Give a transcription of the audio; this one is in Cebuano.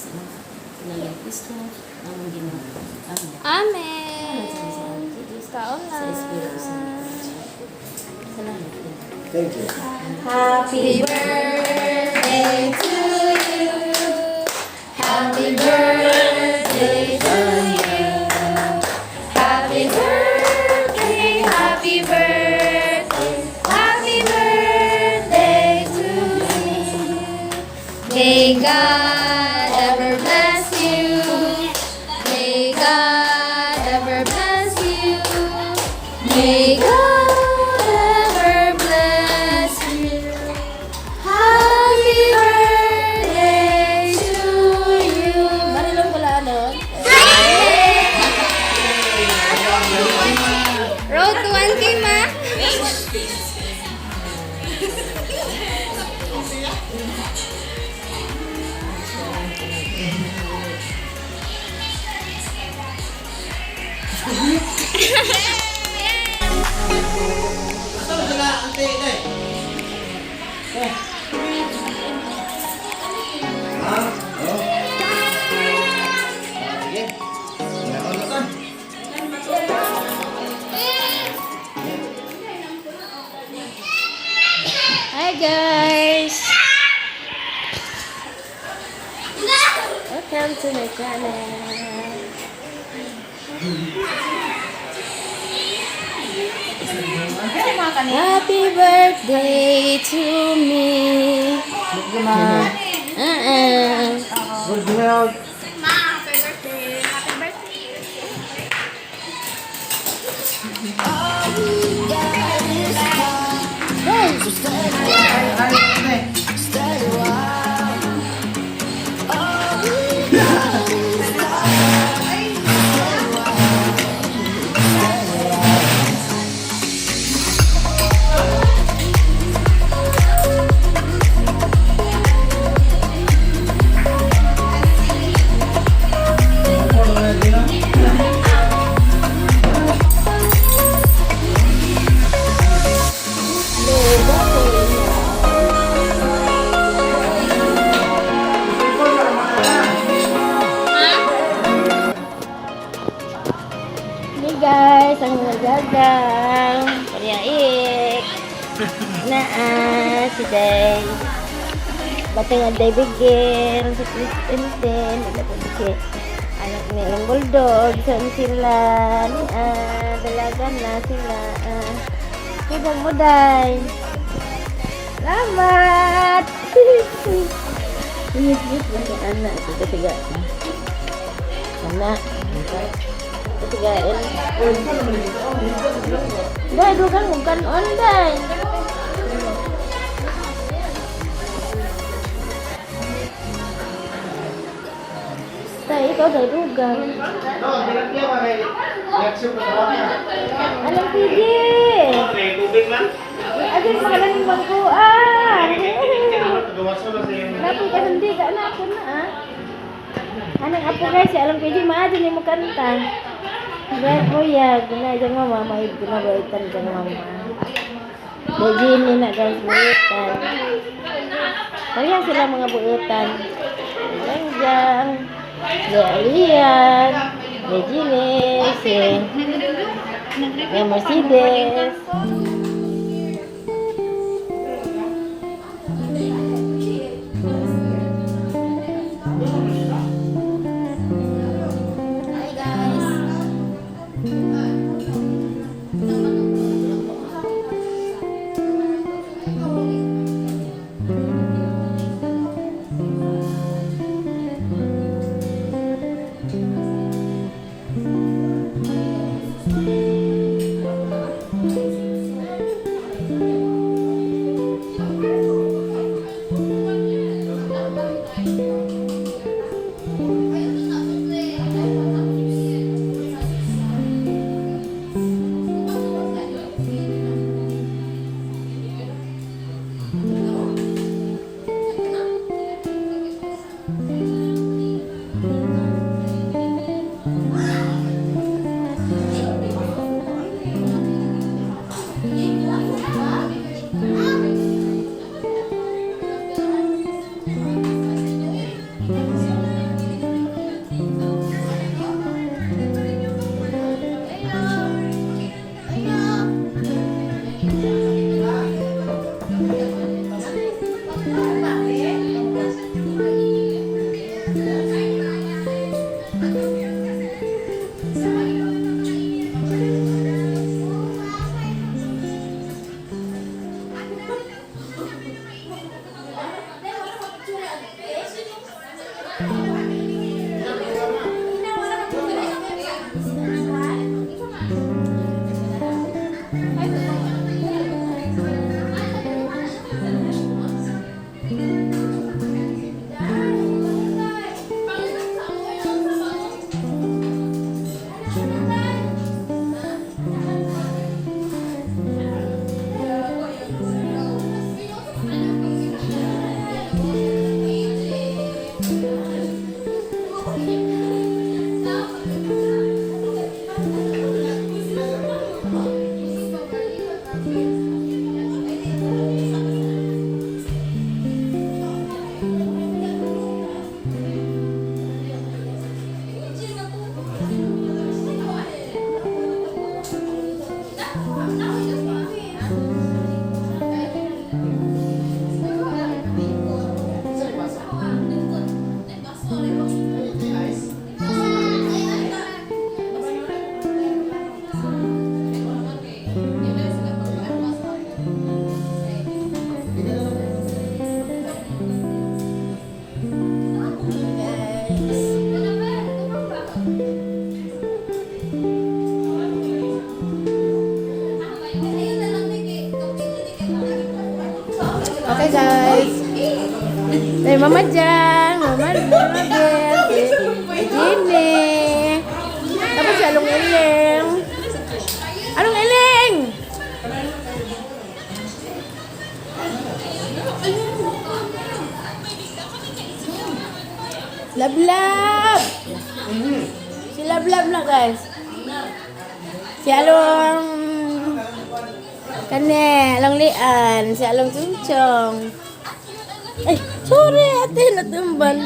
Sa ngalan Kristo, among Ginoo. Amen. Amen. Kaon na. Sa Espiritu Santo. Salamat din. Thank you. Happy birthday to you. Happy birthday to you. Happy birthday, happy birthday, happy birthday to you. May God ever bless you. May God ever bless you. May God ever bless you. Happy birthday to you. Marilong wala ano? Road to 1K, ma. Ha? Oh. Sige. Meron na ta. Hi, guys! Welcome to my channel. Happy birthday to me. Good health. Ma, happy birthday. Happy birthday. Hi, hi, ate. Hey guys, ang mga gagang. Pariyaik. Naa, si Day. Batang ang Day Bigel, si Kristen din, si anak nilang bulldog, saan sila, ah, dalaga na sila. Ah. Ibang mo, Day. Salamat! Yes, ba si anak? Ito siga. Anak. Katigain. Day, dugang mong kanon, day. Tay, ikaw day, dugang. No, direct niya ba kay reaction ko sa kanya. Alam, PG! Tubig lang. Agad makalaning bangko, ah! Napoy ka sandi ka na ako na, ah. Anang apo guys, si alam PG, maadyo ni mo kanta. Gaya kuya, guna dyan mama, may ginabaitan dyan mama. Dejini na guys, buutan. Pareha sila mga buutan. Jang De Alian, Dejini, si De Mercedes. Hi, guys. Mama Jang, Mama, Mama Bel, si Jimmy. Tapos si Along Eleng. Along Eleng! Love! Si Love Love na, guys. Si Along Kane, Along Lian, si Along Chungchong. Ay, sorry ate, natumban.